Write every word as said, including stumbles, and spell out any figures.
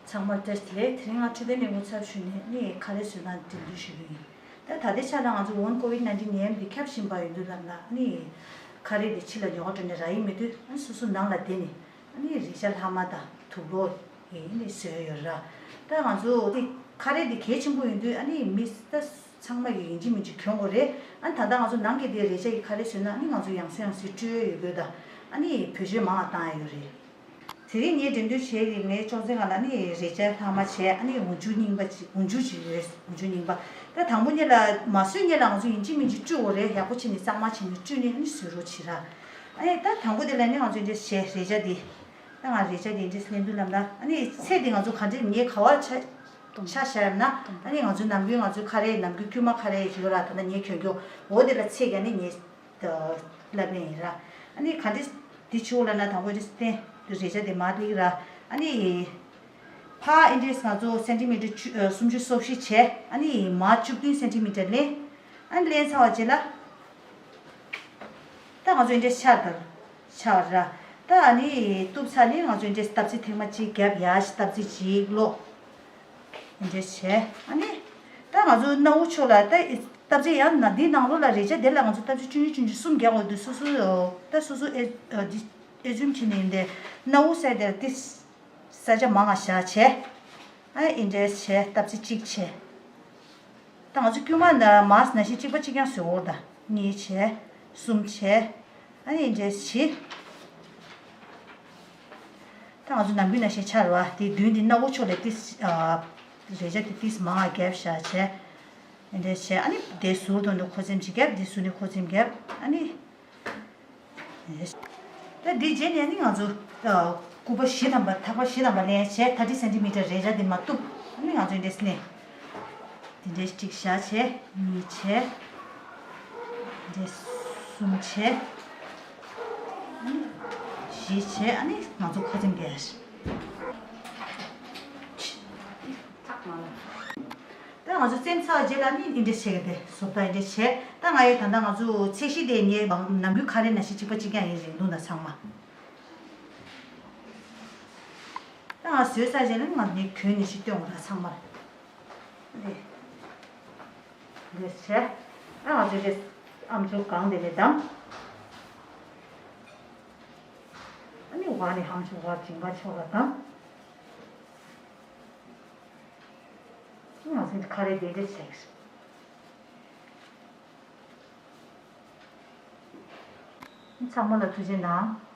ཚང་མར་བཀྲ་ཤིས་བདེ་ལེགས། དེ་རིང་ང་འཕྲོད་བསྟེན་ལས་ཁུངས་ཚབ་ཞུས་ནས་ནི་ཁ་རས་བཟོས་སྟངས་འགྲེམས་སྟོན་ཞུ་གི་ཡིན། ད་ད་ལྟའི་ཆ་ལ་ང་ཚོ་འོ་ན་ཀོ་ཝིད་ནའིན་ཊིན་ནད་ཡམས་འདི་ཁྱབ་བཞིན་པ་ཡོད་དུས་ལབ་ན་ནི་ཁ་རས་འདི་ཕྱི་ལ་ཉོ་བ་འགྲོ་ནས་རག་གི་མི་འདུག་ཨ་ནི་སོ་སོ་ནང་ལ་བསྡད་ནས་ཨ་ནི་རས་ཆ་ལྷག་མ་དང་དུག་ལོག་ཡིན་ནི་བཟོས་ཡོད་ར། ད་ང་ཚོ་ནི་ཁ་རས་འདི་གལ་ཆེན་པོ་ཡིན་དུས་ཨ་ནི་མི་ད་ཚང་མ་གིས་ཡིན་གཅིག་མིན་གཅིག་གྱོན་དགོས་རེད། ཨ་ནི་ད་ལྟ་ང་ཚོ་ནང་གི་འདི་རས་ཆ་གི་ཁ་རས་བཟོས་ན་ཨ་ནི་ང་ཚོ་ཡང་སེ་ཡང་སེ་སྤྲོད་ཡོད་དགོས། ད་ཨ་ནི་བེད་སྤྱོད་མང་བ་བཏང་ཡ་ཡོད་རེད། དེ་རིང་ངས་འགྲེམས་སྟོན་བྱས་ཀྱི་ངའི་ཅོག་ཙེ་སྒང་ལ་ནི་རས་ཆ་ལྷག་མ་བྱས། ཨ་ནི་འོག་འཇུག་རྙིང་པ་ཅིག་འོག་འཇུག་ཅིག་ཡོད། འོག་འཇུག་རྙིང་པ། ད་དང་པོ་ཉིད་ལ་མ་བཟོས་ཉིད་ལ་ང་ཚོ་ཡིན་གཅིག་མིན་གཅིག་བཀྲུ་དགོས་རེད། ཡག་པོ་བྱས་ནས་གཙང་མ་བྱས་ནས་བཀྲུས་ནས་ཨ་ནི་བཟོ་རོགས་བྱེད་ར། ཨ་ནི་ད་དང་པོ་དེ་ལ་ནི་ང་ཚོ་འདི་བྱས་རས་ཆ་འདི། ད་ང་རས་ཆ་འདི་འདི་ལེན་དུས་ལབ་ན་ཨ་ནི་ཚད་འདི་ང་ཚོ་ག་འདྲས་ངས་ག་བ་ཆ་ཆ་བཞག་ཡོད་ན་ཨ་ནི་ང་ཚོ་ནམ་རྒྱུན་ང་ཚོ་ཁ་རས་ནམ་རྒྱུན་དཀྱུས་མ་ཁ་རས་ཡོད་ར། ད་ལྟ་ངས་གྱོན་གྱོན་འོ་དེ་ལ་ཚད་ཀྱི་ཨ་ནི་ངས། ལབ་ནས་ཡིན་ར། ཨ་ནི་ག་འདྲས་འདི་བྱེད་དགོས་ལབ་ན་དང་པོ་འདི་སྟེང་རས་ཆ་འདི་མར་སླེབས་ར། ཨ་ནི་ཕར་ཨེ་འདྲས་ང་ཚོ་སེན་ཊི་མི་ཊར་བཅུ་ཨ་སུམ་ཅུ་སོ་བཞི་བྱས། ཨ་ནི་མར་བཅུ་བདུན་སེན་ཊི་མི་ཊར་ལེན། ཨ་ནི་ལེན་ཚར་བ་རྗེས་ལ་ད་ང་ཚོ་ཨེ་འདྲས་ཆགས་དར་ཆགས་ར། ད་ཨ་ནི་གཏུབ་ཚར་ནས་ང་ཚོ་ཨེ་འདྲས་སྟབས་ཚིགས་ཐེངས་མ་གཅིག་བརྒྱབ། ཡར་སྟབས་ཚིགས་གཅིག་ལོག་འདྲ་བྱས། ཨ་ནི་ད་ང་ཚོ་སྣ་བུག་ཕྱོགས་ལ་ད་སྟབས་ཚིགས་ཡང་ན་འདི་ནང་ལོགས་ལ་རས་ཆ་དེ་ལ་ང་ཚོ་སྟབས་ཚིགས་ཆུང་ཆུང་ཆུང་ཆུང་གསུམ་རྒྱག་དགོས་འདུག་སོ་སོ་ད་སོ་སོ་ཨེ་ཨ་འདི་ཨེ་ཛུམ་བྱས་ནས་འདི་སྣ་བུག་སའི་དེར་ཏི་ས་ཆ་མང་ང་བཞག་བྱས། ཨ་ཨེ་འདྲས་བྱས་སྟབས་ཚིགས་གཅིག་བྱས། ད་ང་ཚོ་དཀྱུས་མ་ན་མར་ནང་བཞིན་གཅིག་པ་གཅིག་རྐྱང་བཟོ་འོར་ད་གཉིས་བྱས་གསུམ་བྱས། ཨ་ནི་འདྲས་བྱས། ད་ང་ཚོ་ནམ་རྒྱུན་ནང་བཞིན་ཆགས་རེད་བ། དེ་མདུན་དེ་སྣ་བུག་ཕྱོགས་ལ་ཏིས་ཨ་རས་ཆ་དེ་ཏིས་མང་ང་བརྒྱབ་བཞག་བྱས། འདྲས་བྱས་ཨ་ནི་དེ་ཟུར་དུ་ནི་འཁོར་ཚེམ་ཅིག་བརྒྱབ། དེ་ཟུར་ནི་འཁོར་ཚེམ་བརྒྱབ། ཨ་ནི་ད་འདི་རྗེས་ནས་ནི་ང་ཚོ་ཨ་སྐུད་པ་བཞི་ཐམ་པ་ཐག་པ་བཞི་ཐམ་པ་ལེན་བྱས། ཐར་ཊི་སེན་ཊི་མི་ཊར་རས་ཆ་དེ་མར་གཏུབ། ཨ་ནི་ང་ཚོ་འདྲས་ནས། དེ་འདྲས་གཅིག་བཞག་བྱས། གཉིས་བྱས། འདྲས་གསུམ་བྱས། བཞི་བྱས། ཨ་ནི་ང་ཚོ་འཁོར་ཚེམ་བརྒྱབ། ད་ང་ཚོ་བཙེམས་ཚར་རྗེས་ལ་ནི་འདི་འདྲས་བྱས་ཀྱི་དེ་བཟོ་ལྟ་འདི་འདྲས་བྱས། ད་ང་ཡི་ད་ལྟ་ང་ཚོ་ཚད་གཞི་དེ་ངའི་ནམ་རྒྱུན་ཁ་རས་ནང་བཞིན་གཅིག་པ་གཅིག་རྐྱང་ཡིན། རིང་ཐུང་དང་ཚང་མ། ད་ང་བཟོས་ཚར་རྗེས་ལ་ང་ནི་གྱོན་ནས་ཤིག་སྟོན་དགོས་ད་ཚང་མར། འདི་འདི་བྱས། ཨ་ང་ཚོས་དེ་ཨམ་ཅོག་གང་དེ་ནས་བསྡམས། ཨ་ནི་འོག་ནས་ཨམ་ཅོག་འོག་མཇིང་པ་ཕྱོགས་ལ་བསྡམས། ང་ཚོས་ཁ་རས་དེ་འདྲས་བྱས། ཚང་མ་ལ་ཐུགས་རྗེ་གནང་།